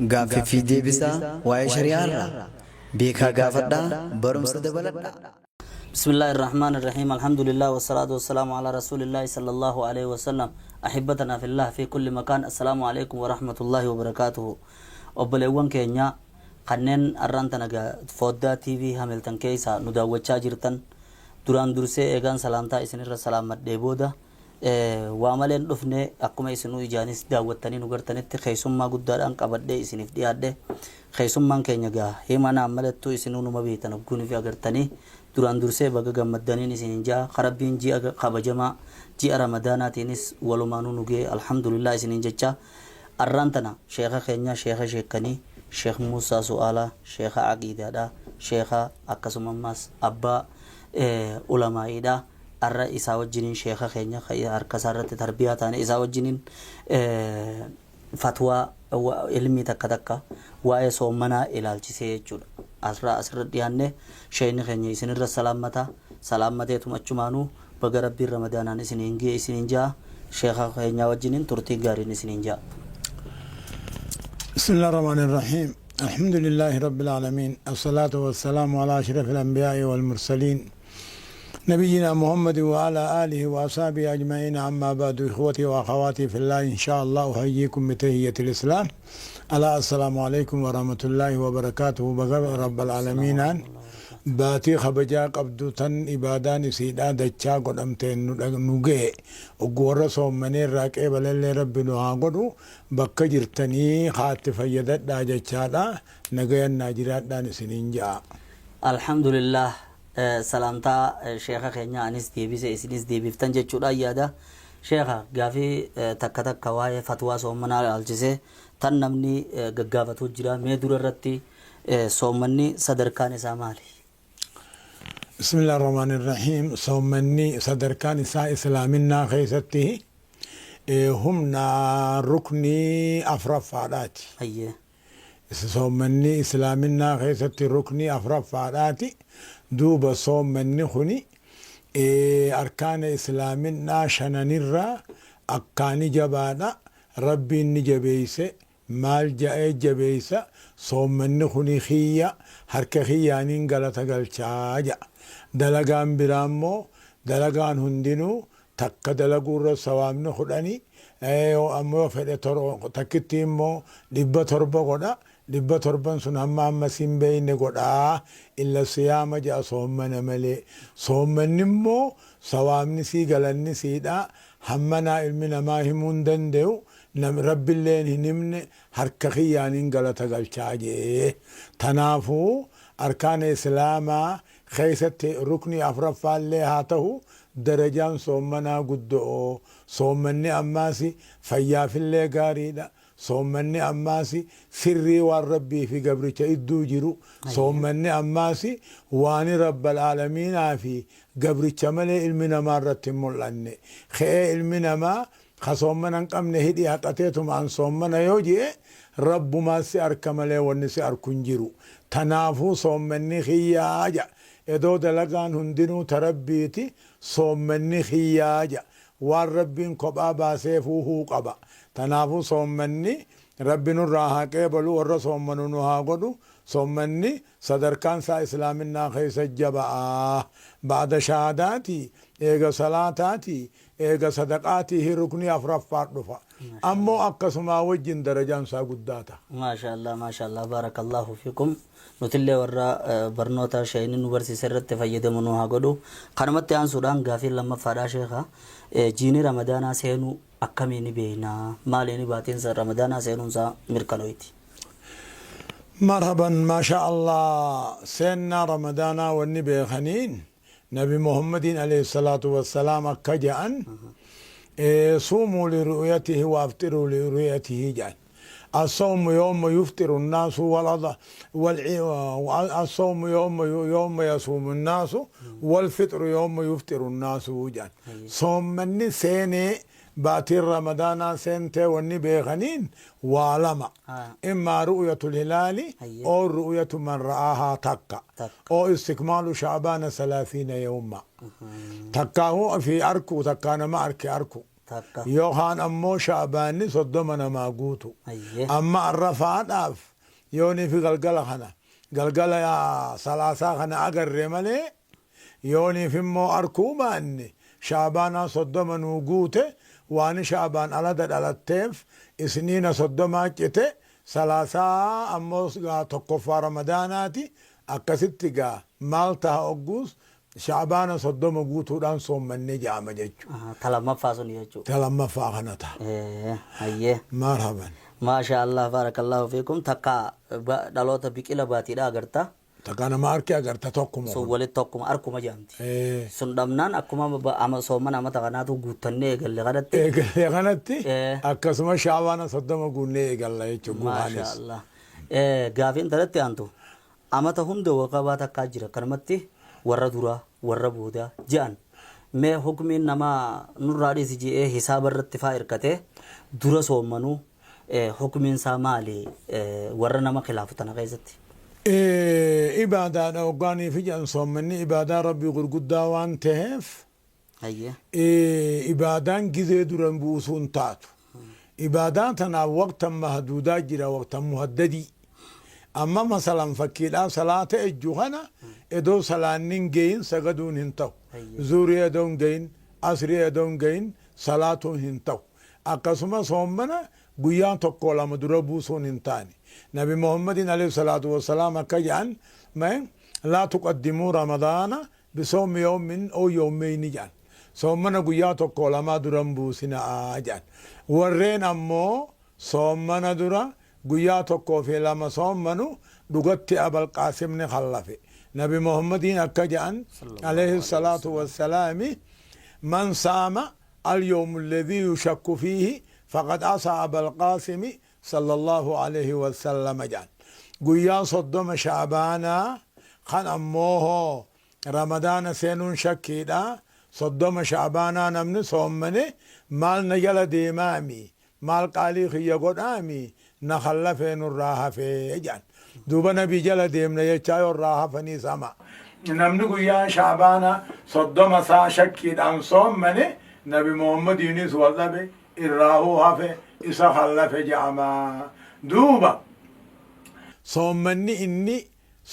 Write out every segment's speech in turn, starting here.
Gaaffii fi deebisaa waa'ee shari'aa irraa beekaa gaafadhaa barumsa dabaladhaa. بسم الله الرحمن الرحيم، الحمد لله والصلاة والسلام على رسول الله صلى الله عليه وسلم. أحبتنا في الله في كل مكان، السلام عليكم ورحمة الله وبركاته. Obboleewwan keenya kanneen arraan tana foddaa TV Hamilton keessa nu daawwachaa jirtan, duraan dursee eegaan salaamtaa isinirra salaammadhee booda, waa maleen dhufne. Akkuma isinuu ijaanis daawwattanii nu gartanitti, keessummaa guddaadhaan qabadhee isiniif dhiyaadhe. Keessummaan keenya gaa himanaan malattuu isinuu numa beektan hogguunii fi agartanii. Duraan dursee baga gammaddaniin isinin jaa. Rabbiin ji'a kabajamaa ji'a Ramadaanaatiinis walumaanuu nu ga'e, alhamdulillah isinin jecha. Arraan tana sheeka keenya, sheeka sheekanii, Sheekh Muusaa Su'aalaa, sheeka aqiidaadha, sheeka akkasuma ammaas abbaa ulamaa'iidha. Arra isaa wajjiniin, sheeka keenya harka isaa irratti tarbiyaa taane, isaa wajjiniin fatwaa ilmii takka takka waa'ee soommanaa ilaalchisee jechuudha. Asirra asirra dhiyaanne. Sheekni keenya isinirra salaammata. Salaammateetuma achumaanuu baga Rabbiin Ramadaanaan isiniin ga'e isiniin ja'a. Sheeka keenya wajjiniin turtii gaariin isiniin ja'a. بسم الله الرحمن الرحيم، الحمد لله رب العالمين، الصلاة والسلام على أشرف الأنبياء والمرسلين، نبينا محمد وعلى آله وأصحابه أجمعين. أما بعد، إخوتي وأخواتي في الله، إن شاء الله أحييكم بتحية الإسلام، ألا السلام عليكم ورحمة الله وبركاته. Baga رب العالمين baatii kabajaa qabdu tan ibaadaan isiidhaa dachaa godhamteen nu ga'e. Oggu warra soommanee irraa qeebalallee Rabbi nu haa godhu. Bakka jirtanii haatti fayyadadhaa jechaadha. Nagayannaa jiraadhaan isiniin ja'a. Alhamdulillah, salaamtaa sheeka keenya anis deebise, isinis deebiftan jechuudha yaada. Sheeka, gaafii takka takka waa'ee fatwaa soommanaa ilaalchisee tan namni gaggaafatu jira. Mee dura irratti soommanni sadarkaan isaa maali? بسم الله الرحمن الرحيم. Soommanni sadarkaan isaa islaaminaa keessatti humna ruknii afraffaadhaati. Soommanni islaaminaa keessatti ruknii afraffaadhaati. Duuba soommanni kuni arkaana islaaminaa shananirraa akkaani jabaadha. Rabbiin ni jabeeyse. Maal ja'ee jabeeysa? Soommanni kuni kiyya, harka kiyyaaniin galata galchaa ja'a. Dalagaan biraa immoo, dalagaan hundinuu takka dalaguurra sawaabni 10, ammoo fedhe takkitti immoo 700 godha. 700n sun hamma amma sin beeyne godhaa. Illa siyaama ja'a, soommana malee. Soommanni immoo sawaabni sii, galanni siidha, hammanaa ilmi namaa himuu hin danda'u, Rabbilleen hin himne. Harka kiyyaaniin galata galchaa jee. Tanaafuu arkaana islaamaa keessatti ruknii afraffaallee haa ta'u, darajaan soommanaa guddo'o. Soommanni ammaas fayyaafillee gaariidha. Soommanni ammaas sirrii waan Rabbii fi gabricha idduu jiru. Soommanni ammaas waan rabbal aalamiinaa fi gabricha malee ilmi namaa irratti hin mul'anne. Ka'ee ilmi namaa ka soommana hin qabne hidhii haqateetuma an soommana yoo je'e, Rabbumaa si arka malee wanni si arku hin jiru. Tanaafuu soommanni kiyyaa ja'a. Edoo dalagaan hundinuu ta Rabbiiti, soommanni kiyyaa ja'a. Waan Rabbiin kophaa baaseefuu qaba. Tanaafuu soommanni Rabbi nurraa haa qeebalu, warra soommanu nu haa godhu. Soommanni sadarkaan isaa islaaminaa keessa jaba'a. Ba'da shahaadaati, eega salaataati, eega sadaqaatii ruknii afraffaa dhufa. Ammoo akkasumaa wajjin darajaan isaa guddaa ta'a. Maasha Allah, maasha Allah, baarakallahu fiikum. Nutillee warra barnoota sheeyni nu barsiise irratti fayyadamu nu haa godhu. Kanumatti aansuudhaan gaafiin lammaffaadhaa, sheeka. Jiini Ramadaanaa seenuu akkamiin beekna? Maaliin baatiinsa Ramadaanaa seenuunsaa mirkanooyti? Marhaban, maasha Allah. Seennaa Ramadaanaa wanni beekaniin, Nabi Muhammadiin alayhi salaatu wassalaam akka ja'an, "صوموا لرؤيته وأفطروا لرؤيته" jedhan. الصوم يوم يفطر الناس الصوم يوم يصوم الناس والفطر يوم يفطر الناس jedhan. Soommanni seenee, baatiin Ramadaanaa seentee wanni beekaniin waa lama. إما رؤية الهلال أو رؤية من رآها takka. أو استكمال شعبان 30 يوما. Takkaahuu fi arku, takkaa nama arke arku. Takka. Yookaan ammoo sha'baanni 30 namaa guutu. Hayyee. Amma arrafaadhaaf yoonii fi galgala kana galgala salaasaa kana agarre malee yooniif immoo arkuu baanne sha'baanaa 30 nuu guute waani sha'baan alada dhalatteef isniina 30 cite salaasaa ammoo gaa tokkoffaa ramadaanaati akkasitti gaa maal taha ogguus sha'baana 30 guutuudhaan soommanne ja'ama jechu. Aha, ta lammaffaa suni jechu. Ta lammaffaa kana taha. Hayyee. Marhaban. Maashaa Allah baarakallahu fiikum takka dhaloota biqila baatiidha agarta. Takka nama arke agarta tokkuma Sun kun. walitti tokkuma arkuma jedhamti. Sun dhabnaan akkuma soomana amata kanaatu guuttannee eegalle kanatti. Eegalle kanatti Eh. akkasuma shaabaana 30 guunnee eegalla jechuudha Maashaa guuhaanis. Allah. Gaafiin tanatti aantu amata hunda waqabaa takkaa jira kanumatti warra duraa warra boodaa je'an. Mee hukmiin nama nurraa dhiisi je'ee hisaaba irratti faa hirkatee dura soommanuu hukmiin isaa maali warra nama khilaafu tana keessatti? Ibaadaadha hoggaaniifi jedhan soommanni ibaadaa Rabbii gurguddaa waan taheef Hayyee. Ibaadaan gizee duran buusuu hin taatu. Ibaadaa tanaaf waqtan mahduudaa jira waqtan muhaddadii. Amma masalan fakkiidhaaf salaata ejju kana edoo salaanni hin geyin sagaduun hin tahu. Zuhrii edoo hin geyin, asrii edoo hin geyin salaatuun hin tahu. Akkasuma soommana guyyaa tokko lama dura buusuun hin taane. Nabi Muhammadiin aleyhi salaatu wassalaam akka jedhan laa tuqaddimuu ramadaana bisawmi yawmin ow yawmeyni jedhan. Soommana guyyaa tokkoo lamaa dura hin buusinaa jedhan. Warreen ammoo soommana dura guyyaa tokkoo fi lama soommanu dhugatti Abal Qaasim ni khallafe. Nabi Muhammadiin akka jedhan aleyhi salaatu wassalaami man saama al yawmu alladhii yushakku fiihi faqad asaa Abal Qaasimi Sallallaahu aleyhi wassallama jedhan. Guyyaa 30 sha'baanaa kan ammoo hoo ramadaana seenuun shakkiidha. 30 sha'baanaa namni soommane maal na jala deemaami? Maal qaalii kiyya godhaami? Na khallafee nurraa hafee jedhan. Duuba nabii jala deemna jechaa yoo irraa hafaniis hama. Namni guyyaa sha'baana 30 isaa shakkiidhaan soommane nabi Muhammadiinis wal dhabe irraahuu hafe isa khallafe je'ama. Duuba soommanni inni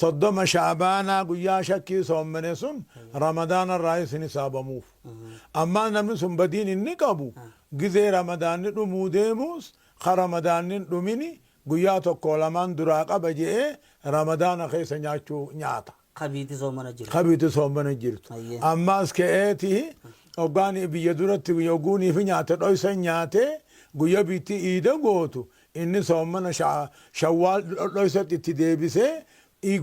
30 sha'baanaa guyyaa shakkii soommane sun ramadaana irraayis hin hisaabamuuf. Ammaa namni sun badiin inni qabu gizee ramadaanni dhumuu deemuus ka ramadaanni hin dhumini guyyaa tokkoo lamaan duraa qaba je'ee ramadaana keessa nyaachuu nyaata. Ka biiti soomana jirtu. Ka biiti soomana jirtu. Hayyee. Ammaas ka'eeti hoggaan biyya duratti hogguuniifi nyaate dhoysan nyaatee guyya biitti iida gootu inni soomana shawwaal dhoysatti itti deebisee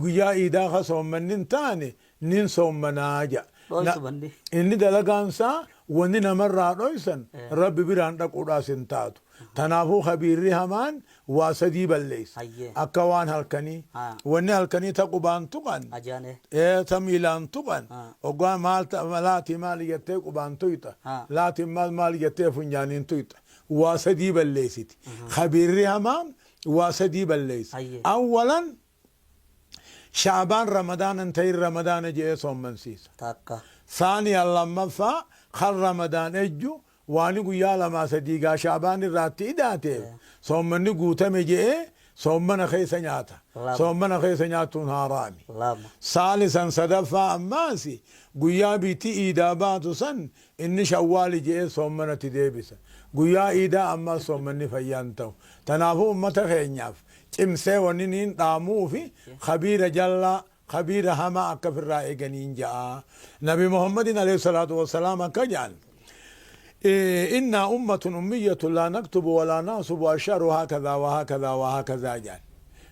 guyyaa iidaa ka soommanni hin taane nin soommanaa ja'a. Dhoysu banni. Inni dalagaan isaa wanni namarraa dhoysan Rabbi biraan dhaquudhaas hin taatu. Tanaafuu khabiirri hamaan waa sadii balleessa. Hayyee. Akka waan halkanii. Haa. Wanni halkanii ta qubaan tuqan. Ajaanee. Ee, ta miilaan tuqan. Haa. Hoggaa maal laatii maali jettee qubaan tuyxa. Haa. Laatiin maal maali jettee funyaaniin tuyxa. Waa sadii balleessiti. Khabiirri hamaan waa sadii balleessa. Hayyee. Awwalan Sha'baan Ramadaana hin ta'in Ramadaana je'ee soommansiisa. Takka. Saaniyan lammaffaa kan Ramadaan ejju waani guyyaa lamaa sadii gaa Sha'baan irraa itti idaateef soommanni guutame je'ee soommana keessa nyaata. Lama. Soommana keessa nyaatuun haaraami. Lama. Saalisan sadaffaa ammaasi guyyaa biitti iidaa baatu san inni shawwaali je'ee soommanatti deebisa. Guyyaa iidaa ammaas soommanni fayyaa hin ta'u. Tanaafuu ummata keenyaaf cimsee wanni niin dhaamuufi khabiira jallaa, khabiira hamaa akka firraa eeganiin ja'a. Nabi Muhammadin aleyhi salaatu wassalaam akka ja'an, Innaa ummatun ummiyyatun laa naktubu walaa nahsubu ashharu haakazaa wa haakazaa wa haakazaa ja'an.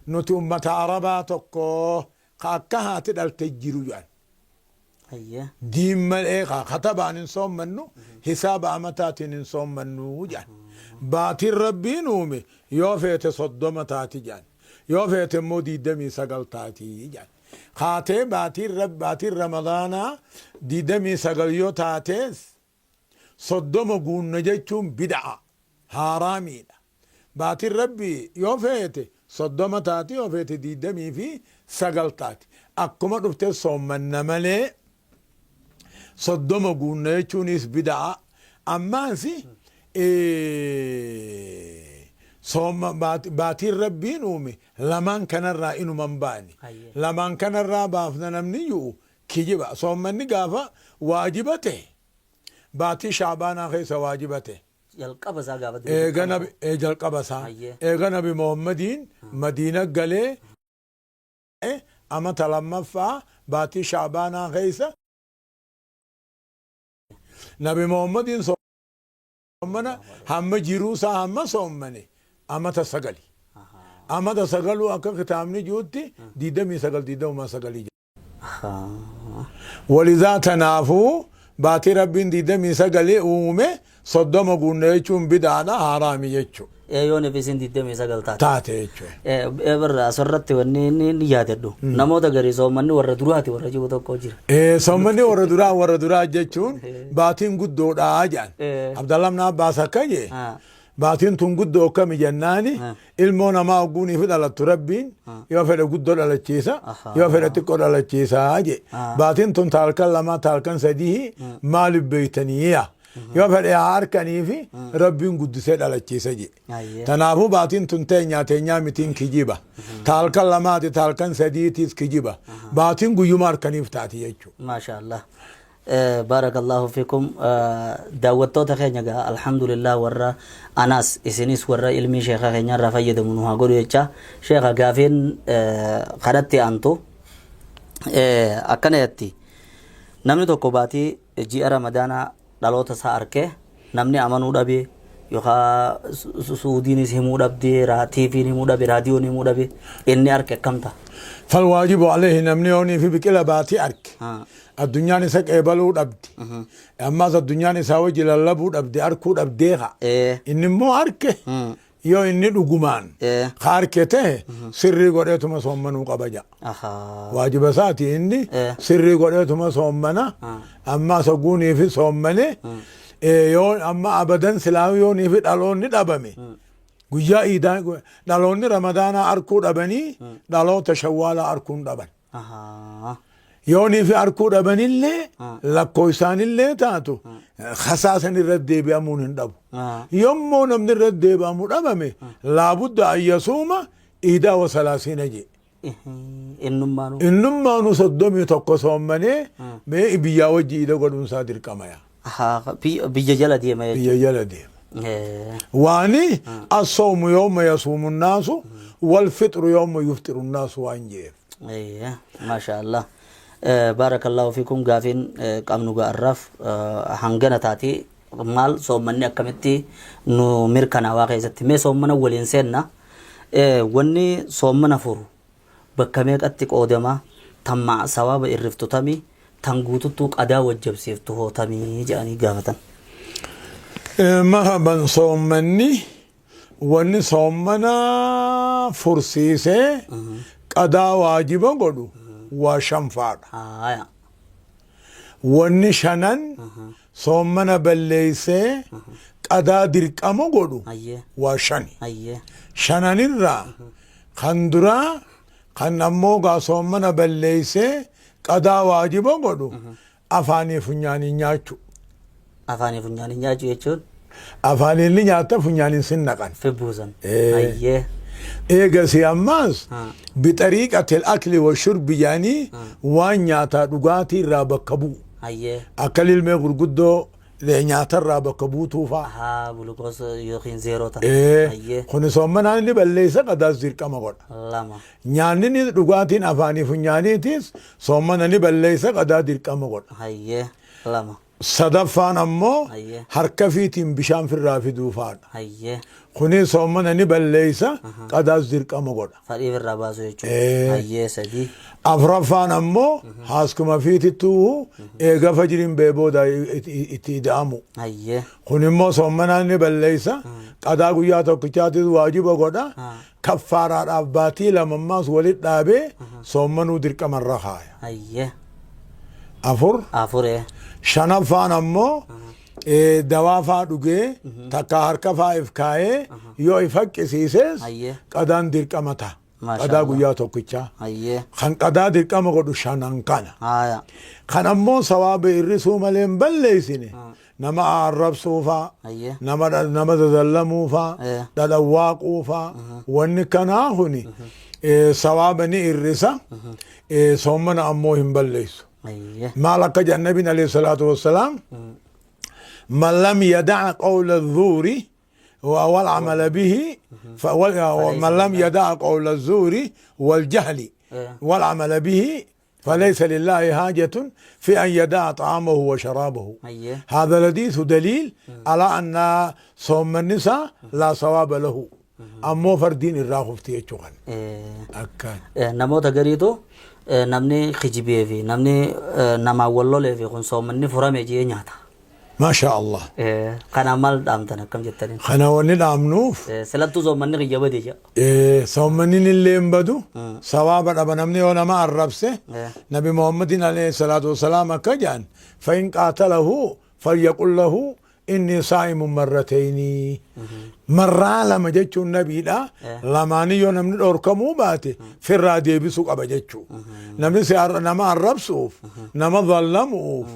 Nuti ummata Arabaa tokko ka akka haati dhalte jiru ja'an. Hayyee. Diin malee ka katabaan hin soommannu hisaaba amataatiin hin soommannu jedhan. Baatiin Rabbiin uume yoo feete 30 taati jedhan. Yoo feete immoo 29 taati jedhan. Kaatee baatiin baatiin Ramadaanaa 29 yoo taatees 30 guunna jechuun bid'a, haaraamiidha. Baatiin Rabbii yoo feete 30 taati yoo feete 29 taati. Akkuma dhufte soommanna malee 30 guunna jechuunis bid'a. Ammaas Sooma baatiin Rabbiin uume lamaan kanarraa inuma hin baane. Hayyee. Lamaan kanarraa baafna namni ju'u kijiba. Soommanni gaafa waajiba ta'e baatii Sha'baanaa keessa waajiba ta'e. Jalqaba isaa gaafa dura Eega dirqama nabi ta'e. jalqaba isaa. Hayyee. Eega nabi Muhammadiin Madiina galee amata lammaffaa baatii Sha'baanaa keessa Nabi Muhammadiin soommana hamma jiruu isaa hamma soommane amata sagali. Amata sagaluu akka kitaabni jirutti 29 29 jedha. Walizaa tanaafuu baatii Rabbiin 29 uume 30 guunna jechuun bid'aadha haaraami jechuudha. Ee yoon if isin 29 taate. Taate jechuudha. Ee barra asirratti wanni inni inni yaadadhu. Namoota garii soommanni warra duraati warra jiru tokko jira. Ee soommanni warra duraa warra duraa jechuun baatiin guddoodha jedhan. Abdallah ibn Abbaas akka jee baatiin tun guddoo akkami jennaani ilmoo namaa ogguunii fi dhalattu Rabbiin yoo fedhe guddoo dhalachiisa yoo fedhe xiqqoo dhalachiisa jee. Baatiin tun ta halkan lamaa ta halkan sadii maaliif beeytanii yaa. Yoo fedhe haa harkanii fi Rabbiin guddisee dhalachiisa jee. Tanaafuu baatiin tun teenyaa teenyaa mitiin kijiba. Ta halkan lamaati ta halkan sadiitiis kijiba. Baatiin guyyuma harkaniif taati jechuudha. Maasha Allah. Baarakallahu fikum. Daawwattoota keenya gaa alhamdulillah warra anaas isinis warra ilmii sheekha keenya irraa fayyadamu nu haa godhu jecha. Sheekha gaafiin kadhatti aantu akkana jetti. Namni tokko baatii ji'a Ramadaanaa dhaloota isaa arkee namni amanuu dhabe yookaan Suudiinis himuu dhabde, TV'n himuu dhabe, raadiyoon himuu dhabe inni arke akkam ta'a? Falwaajibu alayhi namni yoonii fi biqila baatii arke addunyaan isa qeebaluu dhabde ammaas addunyaan isaa wajji lallabuu dhabde arkuu dhabdee haa inni immoo arke yoo inni dhugumaan ka arke ta'e sirrii godheetuma soommanuu qaba ja'a. Waajiba isaati inni sirrii godheetuma soommana ammaas hogguunii fi soommane yoo amma abadan silaa yoonii fi dhaloonni dhabame guyyaa iidaa dhaloonni ramadaanaa arkuu dhabanii dhaloota shawwaalaa arkuun dhaban. Yoonii fi arkuu dhabanillee lakkoofsaanillee taatu kasaasan irra deebi'amuun hin dhabu. Yommuu namni irra deebi'amu dhabame laabudda an yasuuma iidaa wa salaasiina jee. Innummaanuu. Innummaanuu 31 soommanee mee biyyaa wajji iida godhuun isaa dirqama yaa. Biyya jala deema jechuudha. Biyya jala deema. Waani as-sawmu yawma yasuumu nnaasu wal fixru yawma yufxiru nnaasu waan jeef. Maasha Allah. Baarakallahu fikum gaafiin qabnu ga'arraaf hangana taati maal soommanni akkamitti nu mirkanaawaa keessatti mee soommana waliin seenna wanni soommana furu bakka meeqatti qoodama tan sawaaba irriftu tami tan guututtuu qadaa wajjabsiiftu hoo tamii jedhanii gaafatan. Marhaban soommanni wanni soommana fursiisee qadaa waajiba godhu waa shanfaadha. Wanni shanan soommana balleessee qadaa dirqama godhu waa shani. Shananirraa kan duraa kan ammoo gaa soommana balleessee qadaa waajiba godhu afaanii funyaaniin nyaachuu. Afaanii funyaaniin nyaachuu jechuun? Afaaniin ni nyaatta funyaaniin sin naqan. Fibbuusan. Eegasii ammaas bixariiqatil akli wa shurbi jedhanii waan nyaataa dhugaatii irraa bakka bu'u. Akka lilmee gurguddoo nyaata irraa bakka buutuu fa'a. Ahaa gulukoos yookiin zeeroo ta'a. Kuni soommanaan inni balleessa qadaas dirqama godha. 2. Nyaanni ni dhugaatiin afaanii funyaaniitiis soommana ni balleessa qadaa dirqama godha. 2. Sadaffaan ammoo harka fiitiin bishaan firraa fiduu faadha. Kunis soommana ni balleessa qadaas dirqama godha. Fadhii firraa baasuu jechuudha. 3. Afraffaan ammoo haaskuma fiitittuu eega fajriin ba'e booda itti ida'amu. Kun immoo soommanaan ni balleessa qadaa guyyaa tokkichaatis waajiba godha. Kaffaaraadhaaf baatii lama ammaas walitti dhaabee soommanuu dirqama irra kaaya. 4. 4. Shanaffaan ammoo dawaa faa dhugee takka harka faa if kaayee yoo if haqqisiises qadaan dirqama ta'a. Maasha Qadaa Allah. guyyaa tokkichaa. Kan qadaa dirqama godhu shanan kana. Kan ammoo sawaaba hir'isuu malee hin balleessine Nama arrabsuu faa, Hayyee. nama dadallamuu faa, dhadhawaaquu faa, wanni kanaa kuni sawaaba ni irrisa, soommana ammoo hin balleessu. Hayyee. Maal akka jedhan Nabiin alayhi salaatu wassalaam, man lam yada'a qawla zuuri والعمل به ومن لم يدع قول الزور والجهل والعمل به فليس لله حاجة في أن يدع طعامه وشرابه. هذا الحديث دليل على أن صوم النساء لا صواب له، أمو فردين الراخف تيجوغن أكان. Namoota gariitu namni kijibee fi namni namaa wal lolee fi kun soommanni furame jee nyaata. ما شاء الله. Kana maal dhaamtan, akkam jettaniin? Kana wanni dhaamnuuf, Silattuu soommanni kiyya bade jedha. Soommanni illee hin badu, sawaaba dhaba namni yoo nama arrabse. Nabi Muhammadin alayhi salaatu wasalaam akka jedhan, فإن قاتله فليقل له إني صائم مرتين, marraa lama jechuun nabiidha. Lamaanii yoo namni dhorkamuu baate firraa deebisuu qaba jechuu. Namni si nama arrabsuuf, nama zallamuuf,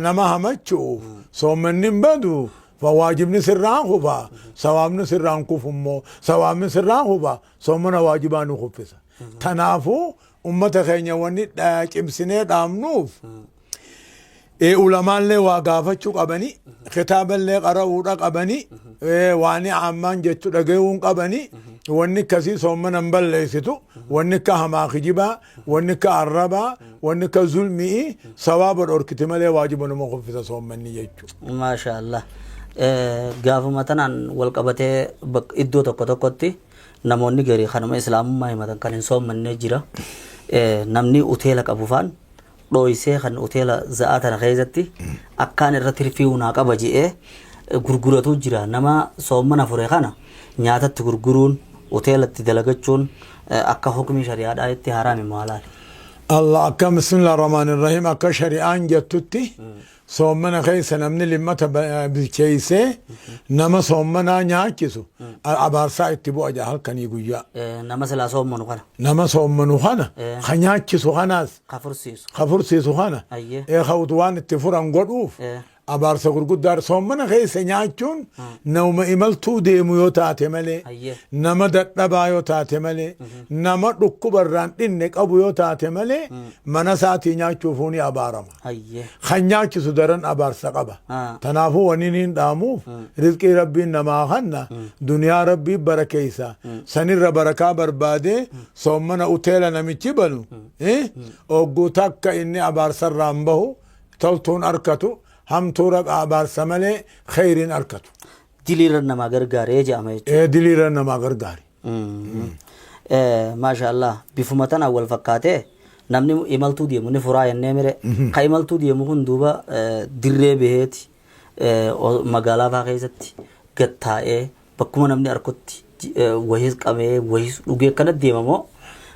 nama hamachuuf soommanni hin badu. Waajibni sirraan kufa, sawaabni sirraan kufu immoo sawaabni sirraan kufa, soommana waajibaa nu kuffisa. Tanaafuu ummata keenya wanni cimsinee dhaamnuuf, ulamaallee waa gaafachuu qabani, kitaaballee qara'uudha qabani, waan ammaan jechu dhagayuun qabani. Wanni akkasii soommana hin balleessitu. Wanni akka hamaa kijibaa, wanni akka arrabaa, wanni akka zulmi'i sawaaba dhorkiti malee waajiba nama kuffisa soommanni jechuu. Maasha Allah. Gaafuma tanaan wal qabatee iddoo tokko tokkotti namoonni garii kanuma islaamummaa himatan kan hin soommannee jira. Namni uteela qabu faan dhooysee kan uteela za'aa tana keessatti akkaan irratti tirfii naa qaba je'ee gurguratu jira. Nama soommana fure kana nyaatatti gurguruun, uteelatti dalagachuun akka hukmii shari'aadhaa itti haraami moo halaali? Allah akka bismillah rahmaan rahim, akka shari'aan jettutti soommana keessa namni limmata bilcheessee nama soommanaa nyaachisu abaarsaa itti bu'a jaa halkanii guyyaa. Nama silaa soommanu kana. Nama soommanu kana ka nyaachisu kanaas ka fursiisu. Ka fursiisu kana ka waan itti furan godhuuf abaarsa gurguddaa. Soommana keessa nyaachuun nama imaltuu deemu yoo taate malee, nama dadhabaa yoo taate malee, nama dhukkuba irraan dhinne qabu yoo taate malee, mana isaatii nyaachuufuu ni abaarama. Kan nyaachisu daran abaarsa qaba. Tanaafuu wanni hin dhaamuuf, rizqii rabbiin namaa kanna, duniyaa rabbii barakeessa, sanirra barakaa barbaadee soommana uteela namichi banu ogguu takka inni abaarsarraan bahu, toltuun arkatu, hamtuu abaarsa malee kheyriin arkatu. Diliirra namaa gargaaree jedhama jechuudha. Diliirra namaa gargaari. Maasha Allah, bifuma tanaan wal fakkaatee namni imaltuu deemu ni furaa jennee mire. Ka imaltuu deemu kun duuba dirree baheeti magaalaa faa keessatti gattaa'ee bakkuma namni arkutti wayiis qabee wayiis dhugee akkanatti deema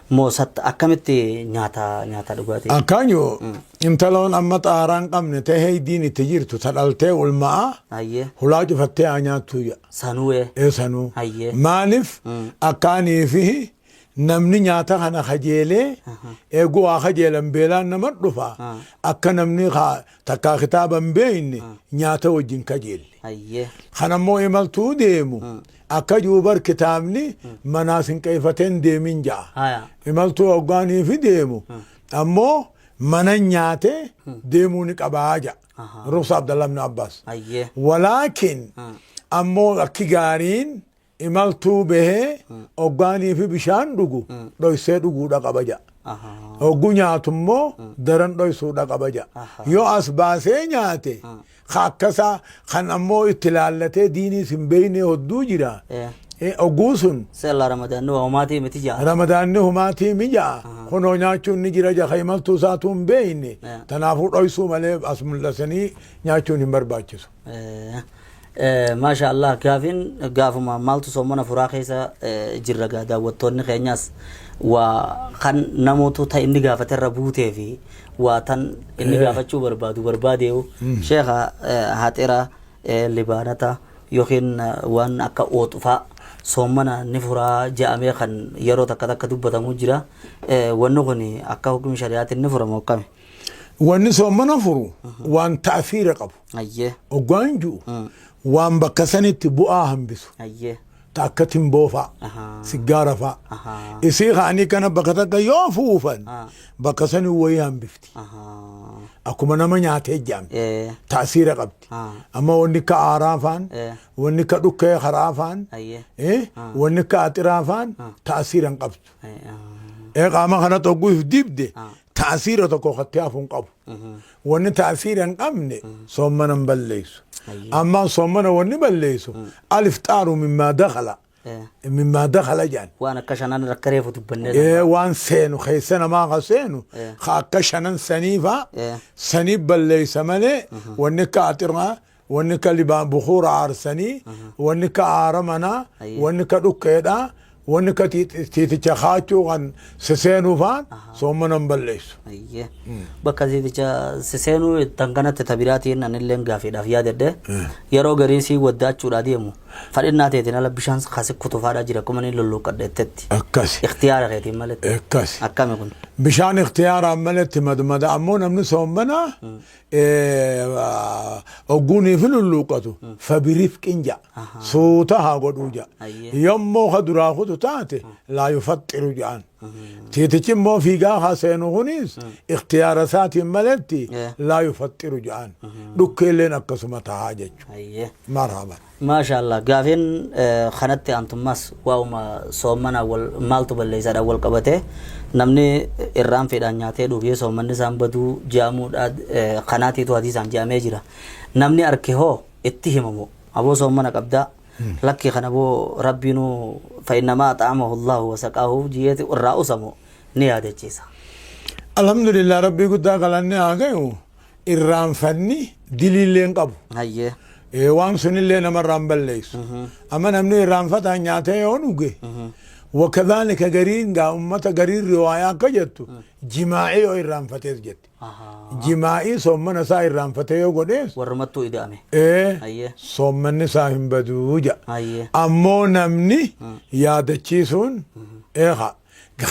moo akkamitti nyaata dhugaatii? Akkanyo intaloon amma xaaraan qabne tahee diin itti jirtu ta dhaltee ulma'a hulaa cufattee haa nyaattuu jedha. Sanuu. Eessanuu. Maaliif akkaanii fi namni nyaata kana kajeelee eeguu waa kajeelan beelaan nama dhufa, akka namni takkaa kitaaba hin beekne nyaata wajjin kajeelle. Kanammoo imaltuu deemu akka juubar kitaabni manaas hin qeeffateen deemin ja'a. Imaltuu hoggaanii fi deemu ammoo mana nyaatee deemuu ni qabaa ja'a. Ruksa Abdallah ibn Abbas. Walaakin ammoo akki gaariin imaltuu bahee hoggaanii fi bishaan dhugu dhoysee dhuguudha qaba ja'a. Hoggu nyaatu immoo daran dhoysuudha qaba ja'a. Yoo as baasee nyaate ka akkasaa kan ammoo itti laallatee diiniis hin beekne hodduu jira. Hogguu sun Seellaa ramadaanni waa homaatii miti ja'a. Ramadaanni humaatii mi ja'a. Kunoo nyaachuun ni jira ja'a, imaltuu isaatuu hin beekne. Tanaafuu dhoysuu malee as mul'asanii nyaachuun hin barbaachisu. Maasha Allah, gaafin gaafuma maaltu soomana furaa keessa jirra gaa, daawwattoonni keenyas waa kan namoota ta inni gaafaterra buutee fi waa tan inni gaafachuu barbaadu barbaadeewu, sheekha, haxira libaanata yookiin waan akka ooxufaa soomana ni furaa je'amee kan yeroo takka takka dubbatamu jira. Wanni kun akka hukumi shari'aatiin ni furamu akkami? Wanni soommana furu waan ta'fiira qabu. Hoggaan ju'u waan bakka sanitti bu'aa hambisu. Ta akka timboo fa'a, siggaara fa'a. Isii ka'anii kana bakka takka yoo fuufan bakka sani wayii hambifti. Akkuma nama nyaatee jedhamti. Ta'siira qabdi. Amma wanni akka aaraa faan, wanni akka dhukkee karaa faan, wanni akka axiraa faan ta'siira hin qabdu. Qaama kana xogguu if dibde ta'siira tokko katti hafu hin qabu. Wanni ta'siira hin qabne soommana hin balleessu. Amma soommana wanni balleessu alifxaaru mimmaa dakhala mimmaa dakhala jedhan. Waan akka shanan akka reefu dubbannee Waan seenu keessa namaa ka seenu ka akka shanan sanii faa sanii balleessa malee, wanni akka axiraa, wanni akka libaa bukuura aarsanii, wanni akka aara manaa, wanni akka dhukkeedhaa, wanni akka tiiticha kaachuu kan siseenuu faan soommana hin balleessu. Ayyee. Bakka tiiticha siseenuu tan kanatti tabiraatiin anilleen gaafiidhaaf yaadadhe, yeroo garii sii waddaachuudhaa deemu fadhinnaa teetiin ala bishaan kasi kutufaadhaa jira, akkuma inni lulluuqqadheettetti. Akkasi. Ikhtiyaara keetiin maletti. Akkasi. Akkami kun? Bishaan ikhtiyaaraan maletti madmada, ammoo namni soommanaa ogguunii fi lulluuqqatu fabirifqin ja'a, suuta haa godhuu ja'a. Yommuu ka duraa kutu taate laa yufaxxiru ja'an. Tiitichi immoo fiigaa haa seenu, kunis ikhtiyaara isaatiin maletti laa yufaxxiru ja'an. Dhukkeelleen akkasuma tahaa jechuudha. Marhaban. Maasha Allah, gaafiin kanatti aantummaas waa'uma soommana wal maaltu balleessaadhaan wal qabate, namni irraan fedhaan nyaatee dhugee soommanni isaan baduu je'amuudha kanaatiitu hadiisaan je'amee jira. Namni arke hoo itti himamu, aboo soommana qabdaa, lakkii kana boo rabbiinuu fa'innamaa axaamahu Allahu wasaqaahu ji'eeti irraa usamu ni yaadachiisa? Alhamdulillah, rabbii guddaa galanni haa gayu, irraanfanni diliillee hin qabu. Waan sunillee namarraa hin balleessu. Amma namni irraanfataan nyaatee yoo dhuge, wakadhaalika gariin gaa ummata gariin riwaayaa akka jettu jimaa'ii yoo irraanfatees jetti. Jimaa'ii soommana isaa irraanfatee yoo godhees Warrumattuu ida'ame. Soommanni isaa hin baduu jedha. Ammoo namni yaadachiisuun eeha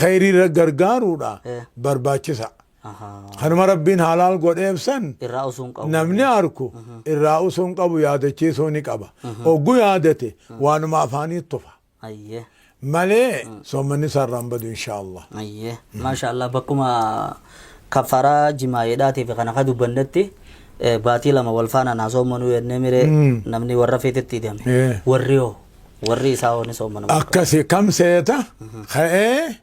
khayrii irra gargaaruudha barbaachisa. Kanuma rabbiin halaal godheef san Irraa usuu hin qabu. Namni arku irraa usuu hin qabu, yaadachiisuu ni qaba. Oggu yaadate waanuma afaanii tufa malee soommanni isaa irraa hin badu, insha Allah. Ayyee. Maasha Allah, bakkuma kafaraa jimaayeedhaatii fi kana ka dubbannetti baatii 2 wal faana naa soommanuu jennee miree, namni warra feetetti hidhame. Warri hoo, warri isaa hoo ni soommana? Akkasi kam seeta ka'ee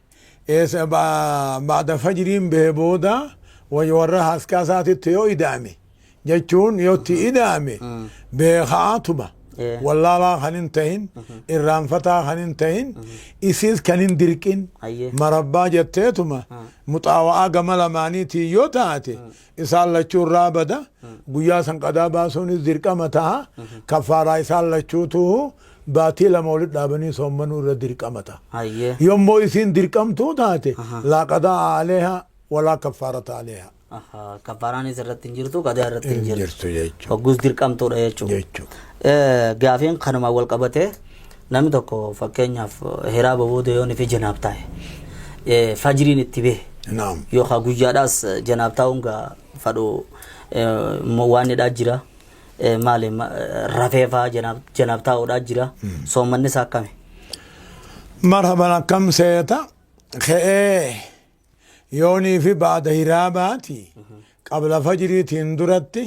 eessa ba'da fajriin bahee booda warra haaskaa isaatitti yoo ida'ame jechuun, yoo itti ida'ame beekaatuma wallaalaa kan hin tahin, irraanfataa kan hin tahin, isiis kan hin dirqin, marabbaa jetteetuma muxaawa'aa gama lamaaniitiin yoo taate isaan lachuu irraa bada. Guyyaa san qadaa baasuunis dirqama taha. Kaffaaraa isaan lachuutu baatii 2 walitti dhaabanii soommanuu irra dirqama taha. Yommuu isiin dirqamtuu taate laa qadaa aleeha walaa kaffaarata aleeha. Kaffaaraanis irratti hin jirtu, qadaa irratti hin hin jirtu. Jirtu jechuudha. Hogguus dirqamtuudha jechuudha. Jechuudha. Gaafiin kanumaan wal qabatee, namni tokko fakkeenyaaf hiraaba booda yoo fi janaab taa'e, fajriin itti bahe yookaan guyyaadhaas janaab taa'uun gaa fadhu waan hidhaa jira. Maali, rafee fa'aa janaab taa'uudhaa jira. Soommanni isaa akkami? Marhaban, akkam seeta, ka'ee yoonii fi baada hiraabaati qabla fajriitiin duratti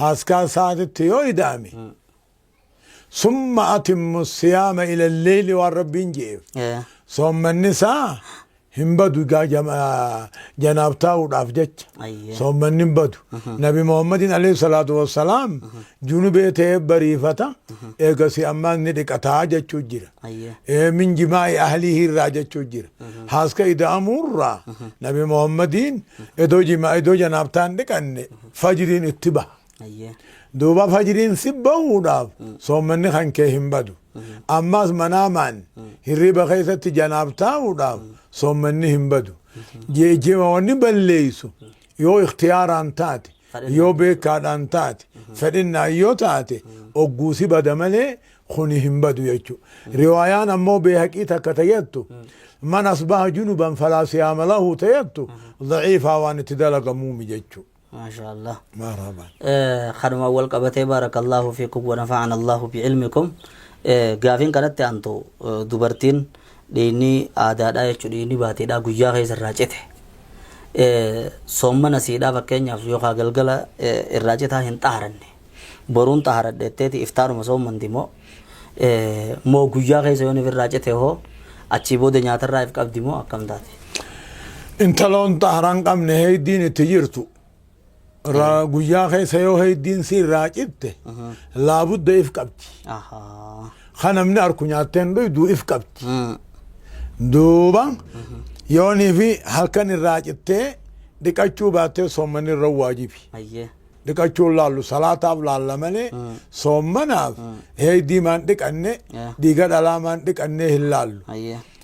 haaskaa isaatitti yoo ida'ame, summa atimmu siyaama ila lleeyli waan rabbiin je'eef soommanni isaa hin badu. Gaa janaab taa'uudhaaf jecha soommanni hin badu. Nabi Muhammadin alayhi salaatu wassalaam junubee ta'ee bariifata, eegasi ammaan ni dhiqataa jechuu jira. Min jimaa'i ahlihi irraa jechuu jira. Haaska ida'amuurraa Nabi Muhammadiin edoo jimaa edoo janaabtaan dhiqanne fajriin itti baha. Duuba fajriin si bahuudhaaf soommanni kan kee hin badu. Ammas manaamaan hirriba keessatti janaab taa'uudhaaf soommanni hin badu. Geejjiba wanni balleessu yoo ikhtiyaaraan taate, yoo beekaadhaan taate, fedhinnaan yoo taate ogguusi bada malee kuni hin badu jechuudha. Riwaayaan ammoo beehaqii takka tayyattu man asbaha junuban falaa siyaama lahu tayyattu daciifaa, waan itti dalagamuumi jechuudha. Maashaa Allah. Marhaban. Kanumaan wal qabatee, baarakallaahu fiikum wa nafa'ana Allahu bi'ilmikum. Gaafiin kanatti aantu, dubartiin dhiigni aadaadhaa jechuun dhiigni baatiidhaa guyyaa keessa irraa cite. Soommana siidhaa fakkeenyaaf yookaan galgala irraa citaa hin xaharanne. Boruun xaharadhe jetteeti iftaaruma soommanti moo, moo guyyaa keessa yoon irraa cite hoo achii booda nyaatarraa if qabdi moo akkam taate? Intaloon xaharaa hin qabne, heeydiin itti jirtu, guyyaa keessa yoo heeydiin si irraa citte, laabudda if qabdi. Kan namni arku nyaatteen dhuydu if qabdi. Duuba yoonii fi halkan irraa cittee dhiqachuu baattee, soommanni irra waajibi. Dhiqachuun laallu, salaataaf laalla malee soommanaaf heeydii maan dhiqanne, dhiiga dhalaa maan dhiqannee hin laallu.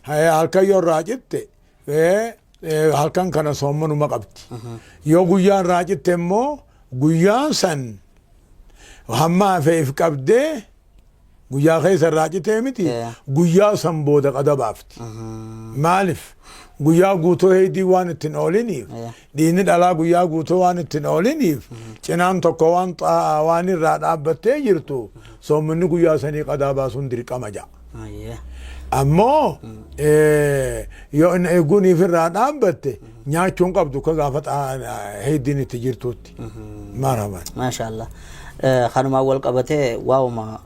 Halkan yoo irraa citte, halkan kana soommanuma qabdi. Yoo guyyaa irraa citte immoo, guyyaan san hamma hafe if qabdee, guyyaa keessa irraa citee miti, guyyaa san booda qada baafti. Maaliif? Guyyaa guutuu heeydii waan ittiin ooliniif, dhiigni dhalaa guyyaa guutuu waan ittiin ooliniif, cinaan tokko waan irraa dhaabbattee jirtu, soommanni guyyaa sanii qadaa baasuun dirqama ja'a. Ammoo yoo inni eeguuniif irraa dhaabbatte, nyaachuun qabdu ka gaafa heeydiin itti jirtuutti. Marhaban. Maasha Allah. Kanumaan wal qabatee, waa'uma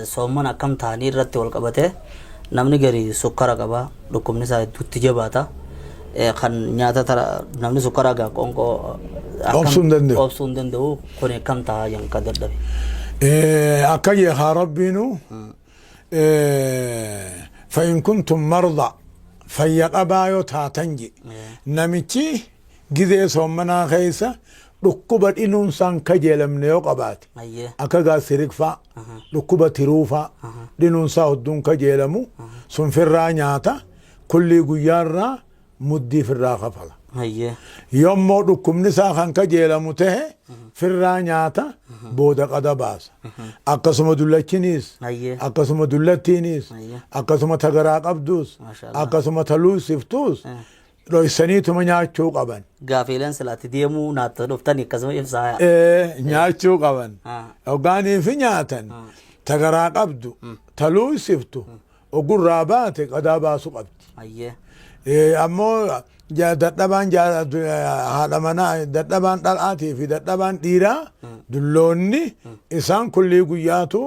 soomman akkam ta'anii irratti wal qabatee, namni gari sukkara qaba, dhukkubni isaa hedduutti jabaata. Kan nyaata tara namni sukkara gaa qoonqoo Obsuu hin danda'u. Obsuu hin danda'u, kun akkam ta'a jan ka dadhabe? Akka jeekaa Rabbiinu, "فإن كنتم مرضى", fayya qabaa yoo taatan je. Namichi gizee soommanaa keessa dhukkuba dhinuun isaan kajeelamne yoo qabaate, akka gaasirikfaa, dhukkuba tiruufaa, dhinuun isaa hodduun kajeelamu sun, firraa nyaata, kullii guyyaarraa muddii firraa kafala. Yommuu dhukkubni isaa kan kajeelamu tahe, firraa nyaata, booda qada baasa. Akkasuma dullachiniis, akkasuma dullattiinis, akkasuma tagaraa qabduus, Maasha Allah. akkasuma taluusiftuus dhoysaniituma nyaachuu qaban. Gaafiileen silaatti deemuu naatta dhuftanii akkasuma ibsaa. Nyaachuu qaban. Hoggaanii fi nyaatan, tagaraa qabdu, taluusiftu ogurraa baate qadaa baasu qabdi. Ammoo dadhabaan haadha manaa, dadhabaan dhalaatii fi dadhabaan dhiiraa, dulloonni isaan kullii guyyaatu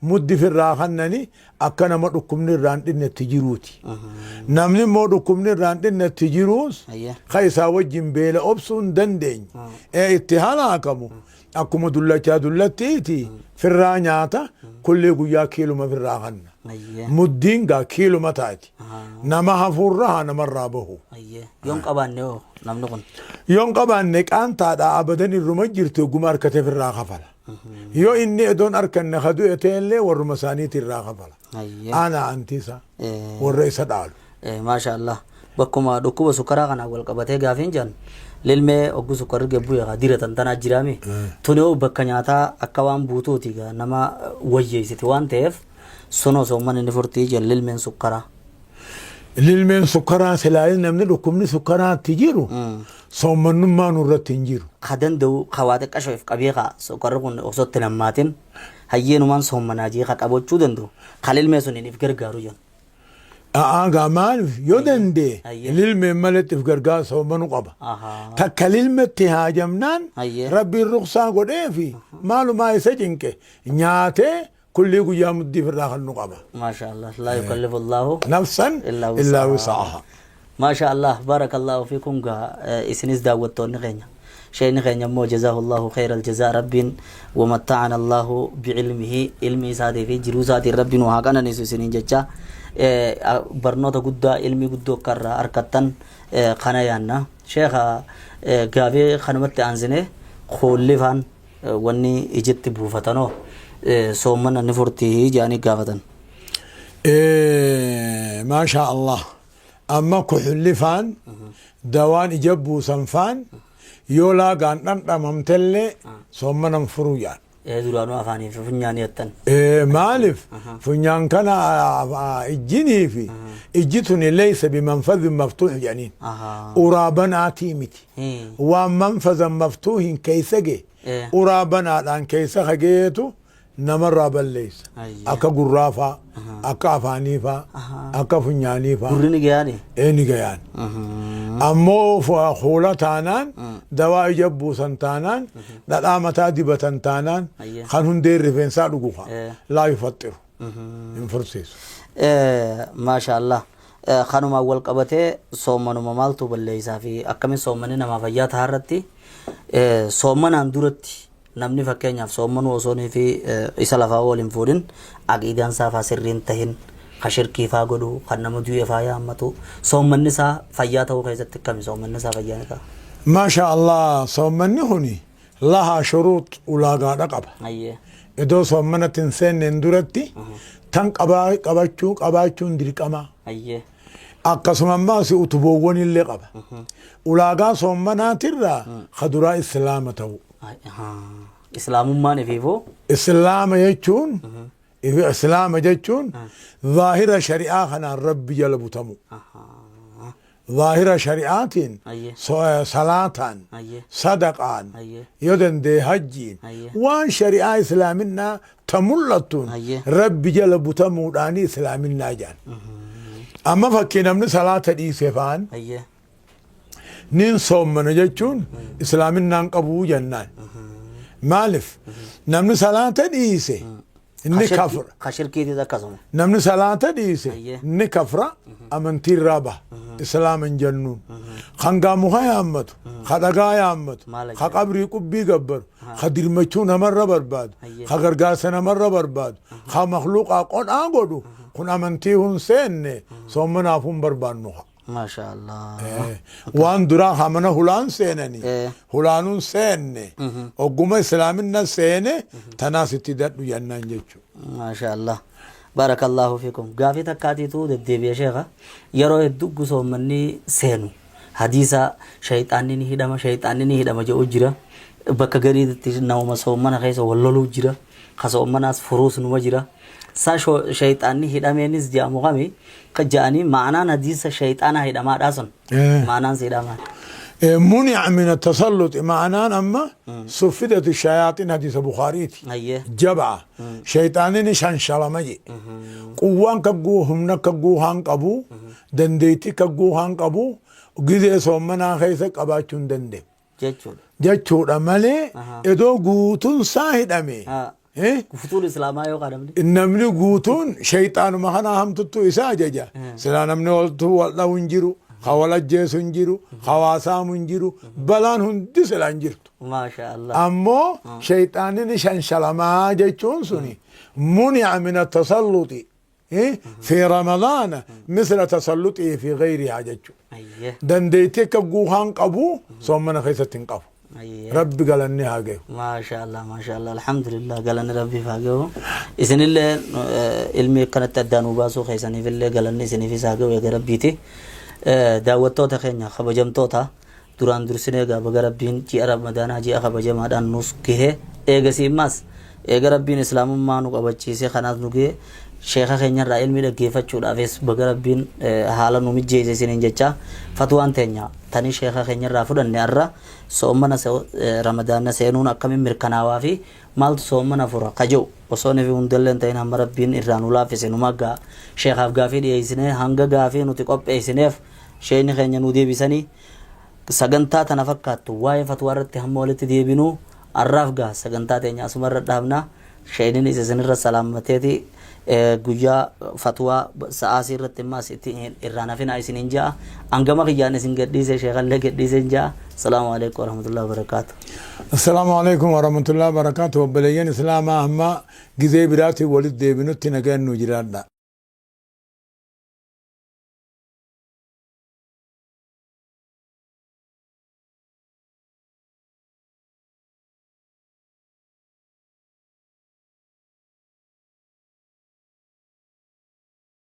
muddi firraa kannani, akka nama dhukkubni irraan dhinnetti jiruuti. Namni immoo dhukkubni irraan dhinnetti jiruus, ka isaa wajjin beela obsuu hin dandeenye, itti halaakamu, akkuma dullachaa dullattiiti firraa nyaata, kullii guyyaa kiiluma firraa kanna. Muddiin gaa kiiluma taati. Nama hafuurra haa namarraa bahu. Yoon qabaanne hoo namni kun? Yoon qabaanne, qaantaadha, abadan irruma jirti, oguma harkate firraa kafala. Yoo inni edoon harkanne ka du'e ta'ellee, warruma isaaniiti irraa kafala. Ana antiisa warra isa dhaalu. Maasha Allah. Bakkuma dhukkuba sukkaraa kanaan wal qabatee gaafiin jedhan, lilmee oggu sukkarri gabbuu yaa diratan tanaa jiraami. Tuni hoo bakka nyaataa akka waan buutuuti gaa nama wayyeessiti waan ta'eef, sunoo soomman inni furtii jedhan, lilmeen sukkaraa. Lilmeen sukkaraa silaa namni dhukkubni sukkaraatti jiru, soommannummaa nurratti hin jiru. Ka danda'u, ka waa xiqqashoo if qabee, ka sukkarri kun osoo itti nammaatin hayyeenumaan soommanaa jee ka qabachuu danda'u, ka lilmee suniin if gargaaru jedhan. A'aa gaa, maaliif yoo danda'e lilmeen maletti if gargaara soommanuu qaba. Takka lilmetti haajamnaan, Rabbiin ruksaa godheefi, maalumaa isa cinqe? Nyaatee kullii guyyaa muddii ofirraa kan nu qaba. Maasha Allah. لا يكلف الله نفسا إلا إلا وسعها. وسعها. Maasha Allah. بارك الله فيكم. Gaa isinis daawwattoonni keenya. Sheekni keenya immoo جزاه الله خير الجزاء, Rabbiin ومتعنا الله بعلمه, ilmi isaatii fi jiruu isaatiin Rabbiin haa qananiisu isiniin jecha, barnoota guddaa, ilmi guddoo akka irraa harkattan kana yaanna. Sheekha, gaafii kanumatti aansine, kuulli faan wanni ijitti buufatanoo soommana ni furtii jedhanii gaafatan. Maasha Allah. Amma kuxulli faan, dawaan ija buusan faan, yoo laagaan dhandhamamtellee soommanan furuu jaan. Duraanuu afaanii fi funyaanii jettan. Maaliif funyaan kana ijjinii fi ijji tuni laysa bimanfadhin maftuuh jedhaniin. Uraa banaatii miti. Waan manfazan maftuuhin keessa gee uraa banaadhaan keessa kageetu namarraa balleessa. Akka gurraa faa, akka afaanii faa, akka funyaanii faa. Gurri ni gayaani? Ee, ni gayaan. Ammoo fuula taanaan, dawaa ija buusan taanaan, dhadhaa mataa dibatan taanaan, kan hundeen rifeensaa dhugu kaa laa yufaxxiru. Hin fursiisu. Maasha Allah. Kanumaan wal qabatee soommanuma maaltu balleessaa fi akkamiin soommanni namaa fayyaa ta'a irratti, soommanaan duratti namni fakkeenyaaf soommanuu osoo fi isa lafaa wal hin fuudhin, aqiidaan isaa faa sirriin tahin, ka shirkii faa godhu, kan nama du'e faa yaammatu, soommanni isaa fayyaa ta'uu keessatti akkami soommanni isaa fayyaa ni ta'a? Maasha Allah, soommanni kuni lahaa shuruux, ulaagaadha qaba. Iddoo soommanatti hin seenneen duratti tan qabachuu qabaachuun dirqama. Akkasuma ammaas utuboowwan illee qaba. Ulaagaa soommanaatirraa ka duraa islaama ta'u. Islaamummaan ifiifuu. Islaama jechuun zaahira shari'aa kanaan Rabbi jala butamu. Zaahira shari'aatiin salaataan, sadaqaan, yoo danda'e hajjiin, waan shari'aa islaaminaa ta mul'attuun Rabbi jala butamuudhaani islaaminaa jedhan. Amma fakkii namni salaata dhiise faan nin soommana jechuun islaaminaan qabuu jennaan. Maaliif namni salaata dhiise inni kafra. Ka shirkiitis akkasuma. Namni salaata dhiise inni kafra, amantiirraa baha, islaama hin jennuun. Kan gaamuka yaammatu, ka dhagaa yaammatu, Maal ka qabrii qubbii gabbaru, ka dirmachuu namarra barbaadu, ka gargaarsa namarra barbaadu, ka makluuqaa qodhaa godhu kun amantii hun seenne, soommanaaf hun barbaannu. Maasha Allah. Waan duraa hamana hulaan seenani hulaanuun seenne, ogguma islaaminna seene tanaas itti dadhu jennaan jechuudha. Maasha Allah. Barakallahu fiikum. Gaafii takkaatiitu deddeebi'e, sheekha. Yeroo hedduu soommanni seenu hadiisa shayxaanni ni hidhama, shayxaanni ni hidhama jedhu jira. Bakka gariitti namuma soommana keessa wal loluu jira. Ka soommanaas furuus numa jira. Sa shayxaanni hidhameenis jedhamu kami ka jedhanii, ma'anaan hadiisa shayxaana hidhamaadhaa sun. Ma'anaan si hidhamaa. منع من التسلط معناه أما صفدت الشياطين، حديث بخاريتي. جبعة شيطانين شنشلما جي قوان كقو همنا كقو هان قبو دنديتي كقو هان قبو gizee soommanaa keessa qabaachuu hin danda'u Jechuudha. jechuudha malee idoo guutuun isaa hidhame Guutuun islaamaa yoo qaadamne. Namni guutuun shayxaanuma kana hamtuttu isa ajaja. Silaa namni waltuu wal dhawu hin jiru, ka wal ajjeesu hin jiru, ka waasaamu hin jiru, balaan hundi silaa hin jirtu. Maasha Allah. Ammoo shayxaanni shanshalamaa jechuun suni منع من التسلط في رمضان مثل تسلطه في غيرها jechuudha. Dandeettii akka guuhaan qabu soomana keessatti hin qabu. Rabbi galanni haa gahu. Maasha Allah, maasha Allah, alhamdulillah, galanni rabbiif haa gahu. Isinillee ilmi akkanatti addaan nu baasuu keessaniifillee galanni isiniifis haa gahu eega rabbiiti. Daawwattoota keenya kabajamtoota, duraan dursinee egaa baga rabbiin ji'a ramadaanaa ji'a kabajamaadhaan nus gahe. Eegasii immaas eega rabbiin islaamummaa nu qabachiise kanaas nu gahe, sheeka keenyarraa ilmi dhaggeeffachuudhaafis baga rabbiin haala nu mijjeesse isiniin jecha. Fatwaan teenya tanii sheeka keenyarraa fudhanne arra soommana ramadaana seenuun akkamiin mirkanaawaa fi maaltu soommana fura ka jedhu, osoo nufi hundallee hin ta'in hamma rabbiin irraa nu laaffise nu maggaa sheekaaf gaafii dhiyeessine, hanga gaafii nuti qopheessineef sheekni keenya nu deebisanii, sagantaa tana fakkaattu waa'ee fatwaa irratti hamma walitti deebinuu arraaf gaa sagantaa teenya asumarra dhaabna. Sheekninis isinirra salaammateeti guyyaa fatwaa sa'aasii irratti immaas itti irraan hafinaa isiniin ja'a. Hangama kiyyaan isin gadhiise, sheekallee gadhiise ja'a. Asalaamu alaikum warahmatullahi wabarakaatu. Assalaamu alaikum warahmatullahi wabarakatuh. Obboleeyyan islaamaa, amma gizee biraatiin walitti deebinutti nagaan nu jiraadha.